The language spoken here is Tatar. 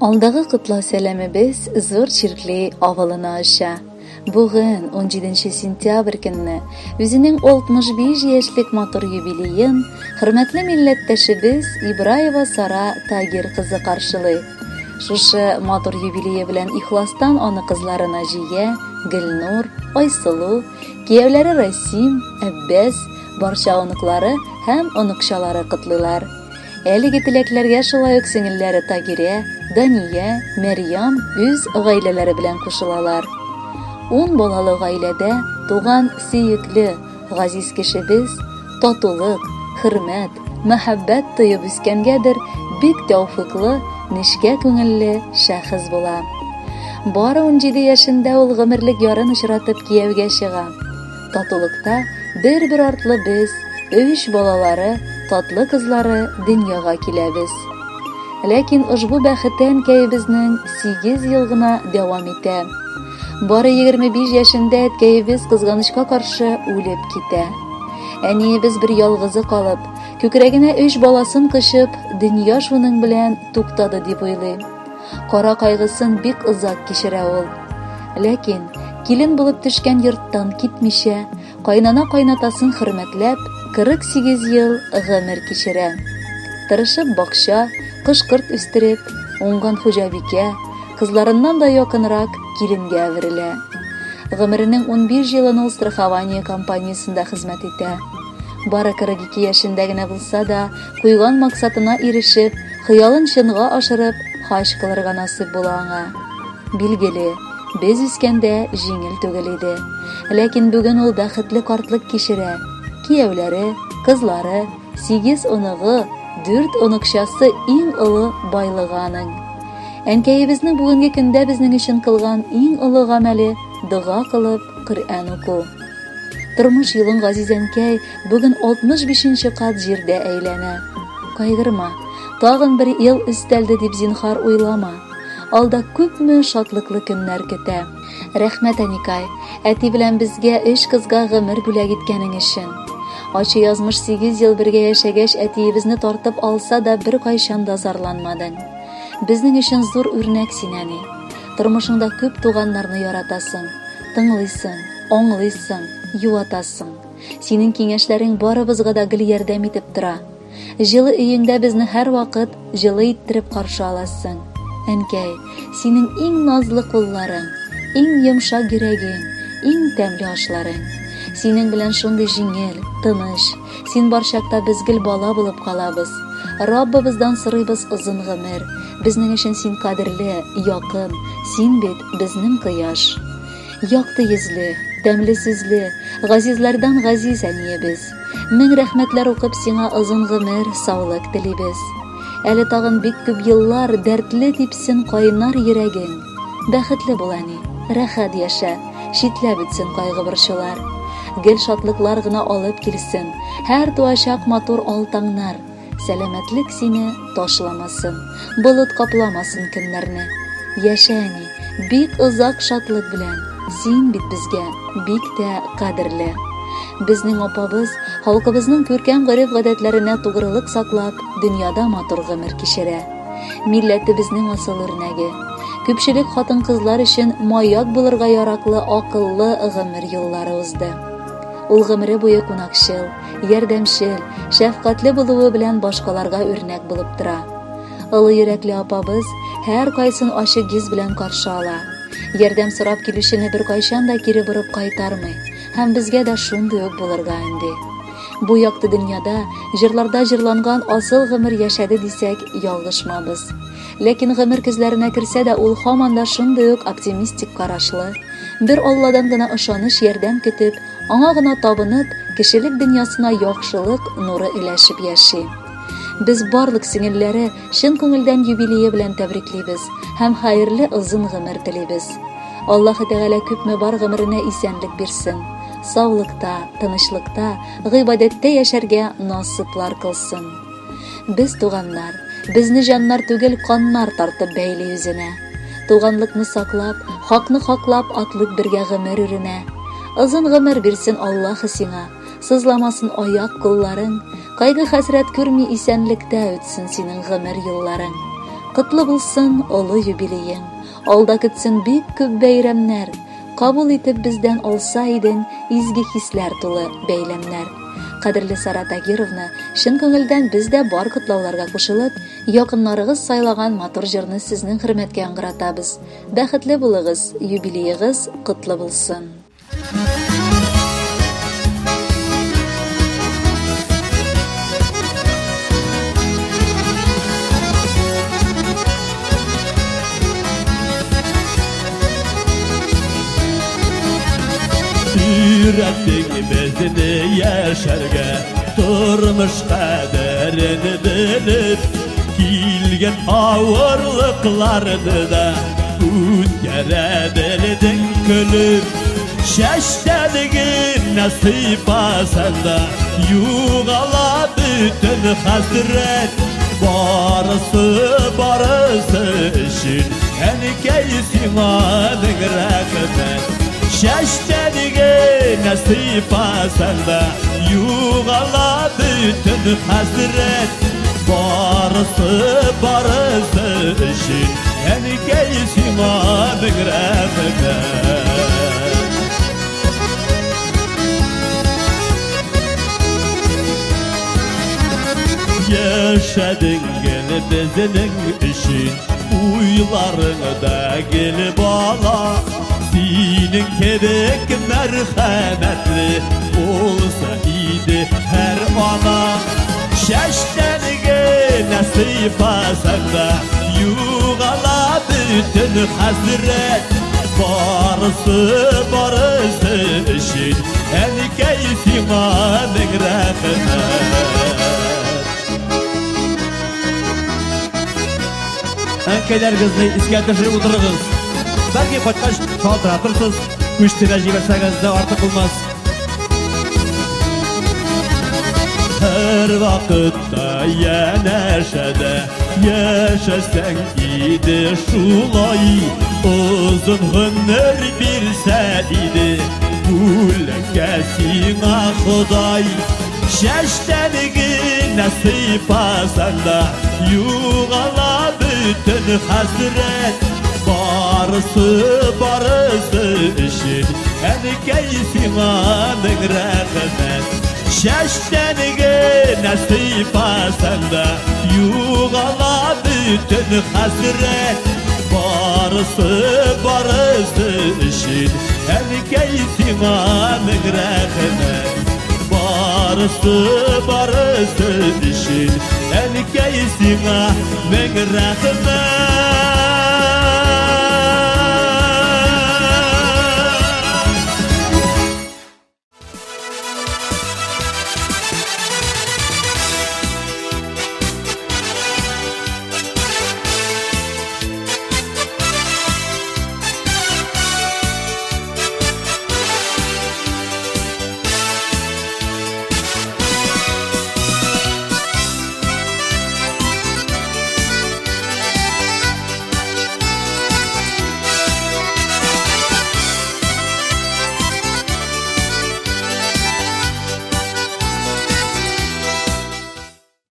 Алдагы котлау сәламебез Зур Чиркли авылына оча. Бүген, 17 сентябрь көнне, үзенең 65 яшьлек матур юбилеен хөрмәтле милләттәшебез Ибраева Сара Тагир кызы каршылый. Шушы матур юбилее белән ихластан аны кызлары Наҗия, Гөлнур, Айсылу, кияүләре Расим, Әббәс, барча оныклары һәм оныкчалары котлыйлар. Әлеге теләкләргә шулай ук сеңелләре Тагирә, Дания, Мәрьям үз гаиләләре белән кушылалар. Ун балалы гаиләдә туган сөекле, газиз кешебез татулык, хөрмәт, мәхәббәт тоеп үскәнгәдер, бик тәүфыйклы, нечкә күңелле шәхес була. Бары 17 яшендә ул гомерлек ярын очратып кияүгә чыга. Татулыкта бер-бер артлы без, өч балалары, татлы кызлары дөньяга киләбез. Ләкин ошбу бәхете әнкәебезнең 8 ел гына дәвам итә. Бары 25 яшендә әткәебез кызганычка каршы үлеп китә. Әниебез бер ялгызы калып, күкрәгенә өч баласын кочып, дөнья шуның белән туктады дип уйлый. Кара кайгысын бик озак кичерә ул. Ләкин килен булып төшкән йорттан китмичә, кайнана-кайнатасын хөрмәтләп, 48 ел гомер кичерә. Тырышып бакча, кош-корт үстереп, уңган хуҗабикә, кызларыннан да якынрак киленгә әверелә. Гомеренең 15 елын ул страхование компаниясендә хезмәт итә. Бары 42 яшендә генә булса да, куйган максатына ирешеп, хыялын чынга ашырып, хаҗ кылырга насыйп була аңа. Билгеле, без үскәндә җиңел түгел иде. Ләкин бүген ул бәхетле картлык кичерә. Кияүләре, кызлары, сигез оныгы, дүрт оныкчасы иң олы байлыгы аның. Әнкәебезнең бүгенге көндә безнең өчен кылган иң олы гамәле дога кылып, Коръән уку. Тормыш юлың газиз әнкәй бүген 65 нче кат җирдә әйләнә. Кайгырма, тагын бер ел өстәлде дип зинхар уйлама. Алда күпме шатлыклы көннәр көтә. Рәхмәт, әникай, әти белән безгә өч кызга гомер бүләк иткәнең өчен. Ачы язмыш 8 ел бергә яшәгәч, әтиебезне тартып алса да беркайчан да зарланмадың. Безнең өчен зур үрнәк син, әни. Тормышыңда күп туганнарны яратасың, тыңлыйсың, аңлыйсың, юатасың. Синең киңәшләрең барыбызга да гел ярдәм итеп тора. Җылы өеңдә безне һәрвакыт җылы иттереп каршы аласың. Әнкәй, синең иң назлы кулларың, иң йомшак йөрәгең, иң тәмле ашларың. Синең белән шундый җиңел, тыныч. Син бар чакта без гел бала булып калабыз. Раббыбыздан сорыйбыз озын гомер. Безнең өчен син кадерле, якын, син бит безнең кояш. Якты йөзле, тәмле сүзле, газизләрдән газиз әниебез. Мең рәхмәтләр укып сиңа озын гомер, саулык телибез. Әле тагын бик күп еллар дәртле типсен кайнар йөрәгең. Бәхетле бул, әни, рәхәт яшә, читләп үтсен кайгы-борчулар. Гел шатлыклар гына алып килсен, һәр туачак матур ал таңнар. Сәламәтлек сине ташламасын, болыт капламасын көннәрне. Яшә, әни, бик озак шатлык белән, син бит безгә бик тә кадерле. Безнең апабыз халкыбызның күркәм гореф-гадәтләренә тугрылык саклап, дөньяда матур гомер кичерә. Милләтебезнең асыл үрнәге. Күпчелек хатын-кызлар өчен маяк булырга яраклы акыллы гомер юллары узды. Ул гомере буе кунакчыл, ярдәмчел, шәфкатьле булуы белән башкаларга үрнәк булып тора. Олы йөрәкле апабыз һәркайсын ачык йөз белән каршы ала. Ярдәм сорап килүчене беркайчан да кире борып кайтармый һәм безгә дә шундый ук булырга өнди. Бу якты дөньяда җырларда җырланган асыл гомер яшәде дисәк, ялгышмабыз. Ләкин гомер көзләренә керсә дә ул һаман да шундый ук оптимистик карашлы, бер Алладан гына ышаныч ярдәм көтеп, Аңа гына табынып, кешелек дөньясына яхшылык нуры өләшеп яши. Без барлык сеңелләре чын күңелдән юбилее белән тәбриклибез һәм хәерле озын гомер телибез. Аллаһы Тәгалә күпме бар гомеренә исәнлек бирсен. Саулыкта, тынычлыкта, гыйбадәттә яшәргә насыйплар кылсын. Без туганнар, безне җаннар түгел, каннар тартып бәйли үзенә. Туганлыкны саклап, хакны хаклап атлык бергә гомер үренә. Озын гомер бирсен Аллаһы сиңа, сызламасын аяк кулларың, кайгы хәсрәт күрми исәнлектә үтсен синең гомер юлларың. Котлы булсын олы юбилеең, алда көтсен бик күп бәйрәмнәр. Кабул итеп бездән алса идең изге хисләр тулы бәйләмнәр. Кадерле Сара Тагировна, чын күңелдән без дә бар котлауларга кушылып, якыннарыгыз сайлаган матур җырны сезнең хөрмәткә яңгыратабыз. Бәхетле булыгыз, юбилеегыз котлы булсын! Өйрәттең безне яшәргә, тормыш кадерен белеп, килгән авырлыкларны да үткәрә белдең көлеп. Чәчтән генә сыйпасаң да, югала бөтен хәсрәт. Барысы, барысы өчен, әнкәй, сиңа мең рәхмәт. Чәчтән генә сыйпасаң да, югала бөтен хәсрәт. Барысы, барысы өчен, әнкәй, сиңа мең рәхмәт. Яшәдең гел безнең өчен, уйларыңда гел бала. Синең кебек мәрхәмәтле булса иде һәр ана. Чәчтән генә сыйпасаң да, югала бөтен хәсрәт. Барысы, барысы өчен, әнкәй, сиңа мең рәхмәт. Әнкәйләрегезне искә төшереп утырыгыз. Бәлки кайткач шалтыратырсыз, күч төбә җибәрсәгез дә артык булмас. Һәр вакытта янәшәдә яшәсәң иде шулай, озын гомер бирсә иде бүләккә сиңа Ходай. Чәчтән генә сыйпасаң да, югала бөтен хәсрәт. Барысы, барысы өчен, әнкәй, сиңа мең рәхмәт. Чәчтән генә сыйпасаң да, югала бөтен хәсрәт. Барысы, барысы өчен, әнкәй, сиңа мең рәхмәт. Барысы, барысы өчен, әнкәй, сиңа мең рәхмәт.